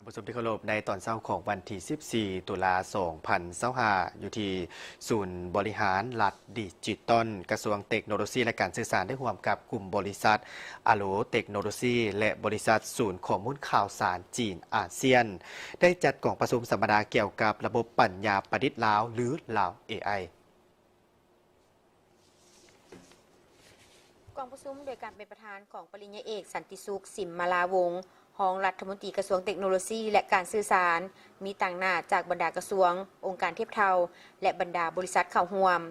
ຜູ້ຊົມທີ່ເຄົາລົບ, ໃນຕອນເຊົ້າຂອງວັນທີສິບສີ່ ຕຸລາ ສອງພັນຊາວຫ້າ ຢູ່ທີ່ສູນບໍລິຫານລັດດິຈິຕອນ ກະຊວງເຕັກໂນໂລຊີ ແລະ ການສື່ສານ ໄດ້ຮ່ວມກັບກຸ່ມບໍລິສັດອາໂລເຕັກໂນໂລຊີ ແລະ ບໍລິສັດສູນຂໍ້ມູນຂ່າວສານຈີນອາຊຽນ ໄດ້ຈັດກອງປະຊຸມສຳມະນາກ່ຽວກັບລະບົບປັນຍາປະດິດລາວ ຫຼື ລາວ ເອໄອ. ກອງປະຊຸມໂດຍການເປັນປະທານຂອງປະລິນຍາເອກ ສັນຕິສຸກ ສິມມາລາວົງ ຮອງລັດຖະມົນຕີກະຊວງເຕັກໂນໂລຊີ ແລະ ການສື່ສານ, ມີຕາງໜ້າຈາກບັນດາກະຊວງ, ອົງການທຽບເທົ່າ ແລະ ບັນດາບໍລິສັດເຂົ້າຮ່ວມ.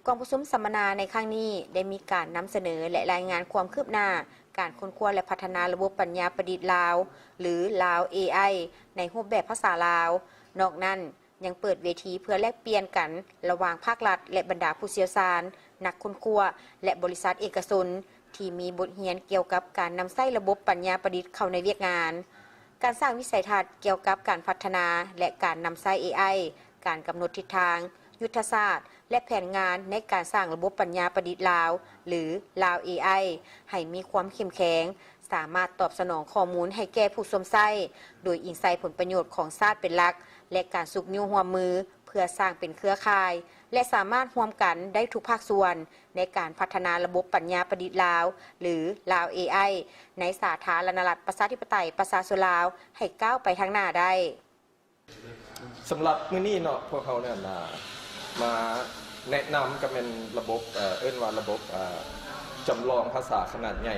ກອງປະຊຸມສຳມະນາໃນຄັ້ງນີ້ໄດ້ມີການນຳສະເໜີ ແລະ ລາຍງານຄວາມຄືບໜ້າການຄົ້ນຄວ້າ ແລະ ພັດທະນາລະບົບປັນຍາປະດິດລາວ ຫຼື ລາວ ເອໄອ ໃນຮູບແບບພາສາລາວ. ນອກນັ້ນ, ຍັງເປີດເວທີເພື່ອແລກປ່ຽນກັນລະຫວ່າງພາກລັດ ແລະ ບັນດາຜູ້ຊ່ຽວຊານ, ນັກຄົ້ນຄວ້າ ແລະ ບໍລິສັດເອກະຊົນ ທີ່ມີບົດຮຽນກ່ຽວກັບການນຳໃຊ້ລະບົບປັນຍາປະດິດເຂົ້າໃນວຽກງານ, ການສ້າງວິໄສທັດກ່ຽວກັບການພັດທະນາ ແລະ ການນຳໃຊ້ເອໄອ, ການກຳນົດທິດທາງ, ຍຸດທະສາດ ແລະ ແຜນງານໃນການສ້າງລະບົບປັນຍາປະດິດລາວ ຫຼື ລາວ ເອໄອ ໃຫ້ມີຄວາມເຂັ້ມແຂງ, ສາມາດຕອບສະໜອງຂໍ້ມູນໃຫ້ແກ່ຜູ້ຊົມໃຊ້ ໂດຍອີງໃສ່ຜົນປະໂຫຍດຂອງຊາດເປັນຫຼັກ ແລະ ການຊຸກຍູ້ຮ່ວມມືເພື່ອສ້າງເປັນເຄືອຂ່າຍ ແລະ ສາມາດຮ່ວມກັນໄດ້ທຸກພາກສ່ວນໃນການພັດທະນາລະບົບປັນຍາປະດິດລາວ ຫຼື ລາວ ເອໄອ ໃນສາທາລະນະລັດ ປະຊາທິປະໄຕ ປະຊາຊົນລາວ ໃຫ້ກ້າວໄປທາງໜ້າໄດ້. ສຳລັບມື້ນີ້ເນາະ ພວກເຮົານັ້ນນະ ມາແນະນຳກໍແມ່ນລະບົບ ເອີ ເອີ້ນວ່າລະບົບ ເອີ ຈຳລອງພາສາຂະໜາດໃຫຍ່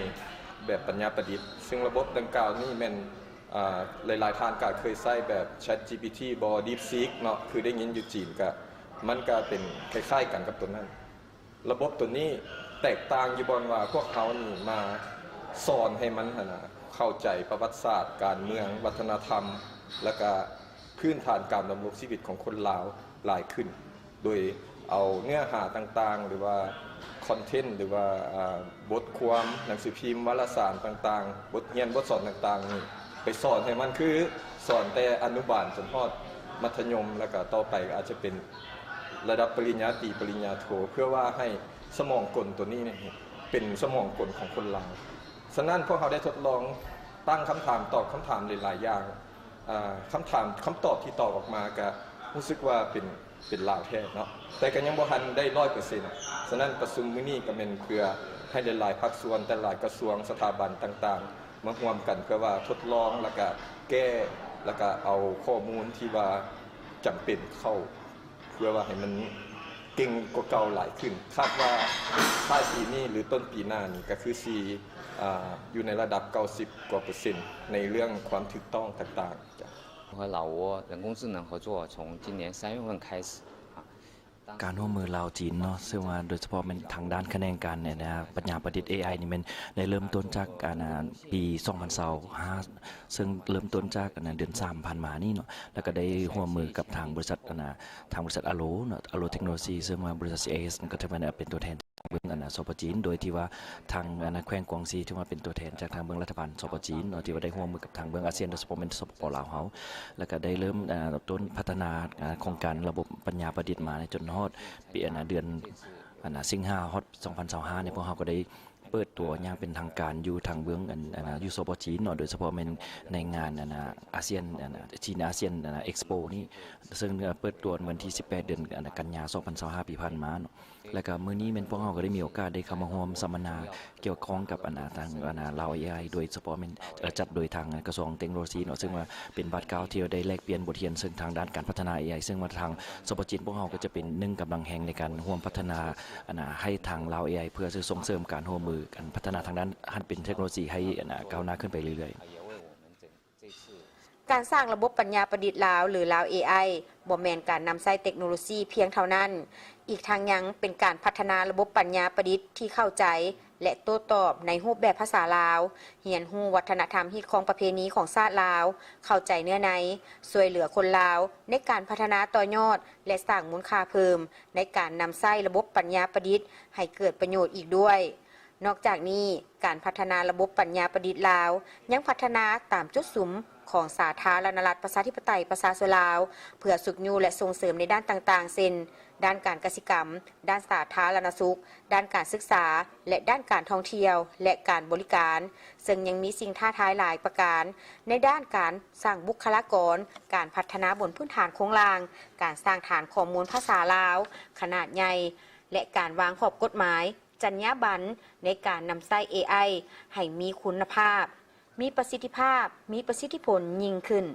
ແບບປັນຍາປະດິດ, ຊຶ່ງລະບົບດັ່ງກ່າວນີ້ແມ່ນ ເອີ ຫຼາຍໆທ່ານກໍເຄີຍໃຊ້ແບບ ChatGPT ບໍ່ DeepSeek ເນາະ ຄືໄດ້ຍິນຢູ່ຈີນ ກໍ ມັນກໍເປັນຄ້າຍໆກັນກັບຕົວນັ້ນ. ລະບົບຕົວນີ້ແຕກຕ່າງຢູ່ບ່ອນວ່າ ພວກເຮົານີ້ມາສອນໃຫ້ມັນຫັ້ນນະ ເຂົ້າໃຈປະຫວັດສາດ, ການເມືອງ, ວັດທະນະທຳ ແລ້ວກະພື້ນຖານການດຳລົງຊີວິດຂອງຄົນລາວຫຼາຍຂຶ້ນ, ໂດຍເອົາເນື້ອຫາຕ່າງໆ ຫຼືວ່າຄອນເທັນ ຫຼືວ່າ ອ່າ ບົດຄວາມ, ໜັງສືພິມ, ວາລະສານຕ່າງໆ, ບົດຮຽນ, ບົດສອນຕ່າງໆນີ້ ໄປສອນໃຫ້ມັນ ຄືສອນແຕ່ອະນຸບານຈົນຮອດມັດທະຍົມ ແລ້ວກະຕໍ່ໄປກໍອາດຈະເປັນ ລະດັບປະລິນຍາຕີ ປະລິນຍາໂທ ເພື່ອວ່າໃຫ້ສະໝອງກົນຕົວນີ້ເປັນສະໝອງກົນຂອງຄົນລາວ. ສະນັ້ນ ພວກເຮົາໄດ້ທົດລອງຕັ້ງຄຳຖາມ, ຕອບຄຳຖາມຫຼາຍໆຢ່າງ. ອາ ຄຳຖາມ, ຄຳຕອບທີ່ຕອບອອກມາກະຮູ້ສຶກວ່າເປັນ, ເປັນລາວແທ້ເນາະ, ແຕ່ກະຍັງບໍ່ທັນໄດ້ຮ້ອຍເປີເຊັນ. ສະນັ້ນ ປະຊຸມມື້ນີ້ກະແມ່ນເພື່ອໃຫ້ຫຼາຍໆພາກສ່ວນ, ຫຼາຍໆກະຊວງ, ສະຖາບັນຕ່າງໆ ມາຮ່ວມກັນ ເພື່ອວ່າທົດລອງ ແລ້ວກະແກ້ ແລ້ວກະເອົາຂໍ້ມູນທີ່ວ່າຈຳເປັນເຂົ້າ ເພື່ອວ່າໃຫ້ມັນເກັ່ງກວ່າເກົ່າຫຼາຍຂຶ້ນ. ຄາດວ່າທ້າຍປີນີ້ ຫຼື ຕົ້ນປີໜ້ານີ້ ກໍຄືຊິ ອາ ຢູ່ໃນລະດັບເກົ້າສິບກວ່າເປີເຊັນ ໃນເລື່ອງຄວາມຖືກຕ້ອງຕ່າງໆ. 和老挝人工智能合作从今年三月份开始啊。 ການຮ່ວມມືລາວ-ຈີນເນາະ ເຊິ່ງວ່າໂດຍສະເພາະແມ່ນທາງດ້ານຂະແໜງການ ອັນນະ ປັນຍາປະດິດ ເອໄອ ນີ້ແມ່ນໄດ້ເລີ່ມຕົ້ນຈາກ ອັນນະ ປີສອງພັນຊາວຫ້າ ເຊິ່ງເລີ່ມຕົ້ນຈາກ ອັນນະ ເດືອນສາມຜ່ານມານີ້ເນາະ ແລ້ວກໍໄດ້ຮ່ວມມືກັບທາງບໍລິສັດ ອັນນະ ທາງບໍລິສັດອາໂລເນາະ ອາໂລເຕັກໂນໂລຊີ ເຊິ່ງວ່າບໍລິສັດ ຊີໄອເອສ ກໍຖືວ່າເປັນຕົວແທນ ເບື້ອງ ອັນນະ ສປ ຈີນ ໂດຍທີ່ວ່າທາງ ອັນນະ ແຂວງກວາງຊີ ຖືວ່າເປັນຕົວແທນຈາກທາງເບື້ອງລັດຖະບານ ສປ ຈີນເນາະ ທີ່ວ່າໄດ້ຮ່ວມມືກັບທາງເບື້ອງອາຊຽນ ໂດຍສະເພາະແມ່ນ ສປປ ລາວເຮົາ ແລ້ວກໍໄດ້ເລີ່ມ ອາ ຕົ້ນພັດທະນາ ອາ ໂຄງການລະບົບປັນຍາປະດິດມາ ໃນຈົນຮອດປີ ອັນນະ ເດືອນ ອັນນະ ສິງຫາ ຮອດ ສອງພັນຊາວຫ້າ ນີ້ ພວກເຮົາກໍໄດ້ເປີດຕົວຢ່າງເປັນທາງການຢູ່ທາງເບື້ອງ ອັນ ອັນນະ ຢູ່ ສປ ຈີນເນາະ ໂດຍສະເພາະແມ່ນໃນງານ ອັນນະ ອາຊຽນ ອັນນະ ຈີນອາຊຽນ ອັນນະ ເອັກສະໂປ ນີ້ ເຊິ່ງເປີດຕົວວັນທີສິບແປດ ເດືອນ ອັນນະ ກັນຍາ ສອງພັນຊາວຫ້າ ປີຜ່ານມາເນາະ. ແລ້ວກໍມື້ນີ້ແມ່ນພວກເຮົາກໍໄດ້ມີໂອກາດໄດ້ເຂົ້າມາຮ່ວມສຳມະນາກ່ຽວຂ້ອງກັບ ອັນນະ ທາງ ອັນນະ ລາວ ເອໄອ ໂດຍສະເພາະແມ່ນ ເອີ ຈັດໂດຍທາງກະຊວງເຕັກໂນໂລຊີເນາະ ເຊິ່ງວ່າເປັນບາດກ້າວທີ່ໄດ້ແລກປ່ຽນບົດຮຽນເຊິ່ງທາງດ້ານການພັດທະນາ ເອໄອ ເຊິ່ງວ່າທາງ ສປ ຈີນ ພວກເຮົາກໍຈະເປັນໜຶ່ງກຳລັງແຮງໃນການຮ່ວມພັດທະນາ ອັນນະ ໃຫ້ທາງລາວ ເອໄອ ເພື່ອຈະສົ່ງເສີມການຮ່ວມມື ການພັດທະນາທາງດ້ານ ຫັນເປັນເຕັກໂນໂລຊີໃຫ້ ອັນນະ ກ້າວໜ້າຂຶ້ນໄປເລື້ອຍໆ. ການສ້າງລະບົບປັນຍາປະດິດລາວ ຫຼື ລາວ ເອໄອ ບໍ່ແມ່ນການນຳໃຊ້ເຕັກໂນໂລຊີພຽງເທົ່ານັ້ນ, ອີກທັງຍັງເປັນການພັດທະນາລະບົບປັນຍາປະດິດທີ່ເຂົ້າໃຈ ແລະ ໂຕ້ຕອບໃນຮູບແບບພາສາລາວ, ຮຽນຮູ້ວັດທະນະທຳຮີດຄອງປະເພນີຂອງຊາດລາວ, ເຂົ້າໃຈເນື້ອໃນ, ຊ່ວຍເຫຼືອຄົນລາວໃນການພັດທະນາຕໍ່ຍອດ ແລະ ສ້າງມູນຄ່າເພີ່ມໃນການນຳໃຊ້ລະບົບປັນຍາປະດິດໃຫ້ເກີດປະໂຫຍດອີກດ້ວຍ. ນອກຈາກນີ້, ການພັດທະນາລະບົບປັນຍາປະດິດລາວ ຍັງພັດທະນາຕາມຈຸດສຸມ ຂອງສາທາລະນະລັດ ປະຊາທິປະໄຕ ປະຊາຊົນລາວ ເພື່ອຊຸກຍູ້ ແລະ ສົ່ງເສີມໃນດ້ານຕ່າງໆ ເຊັ່ນ ດ້ານການກະສິກຳ, ດ້ານສາທາລະນະສຸກ, ດ້ານການສຶກສາ ແລະ ດ້ານການທ່ອງທ່ຽວ ແລະ ການບໍລິການ, ເຊິ່ງຍັງມີສິ່ງທ້າທາຍຫຼາຍປະການ ໃນດ້ານການສ້າງບຸກຄະລາກອນ, ການພັດທະນາບົນພື້ນຖານໂຄງລ່າງ, ການສ້າງຖານຂໍ້ມູນພາສາລາວຂະໜາດໃຫຍ່ ແລະ ການວາງຂອບກົດໝາຍ, ຈັນຍາບັນ ໃນການນຳໃຊ້ ເອໄອ ໃຫ້ມີຄຸນນະພາບ, ມີປະສິດທິພາບ, ມີປະສິດທິຜົນຍິ່ງຂຶ້ນ.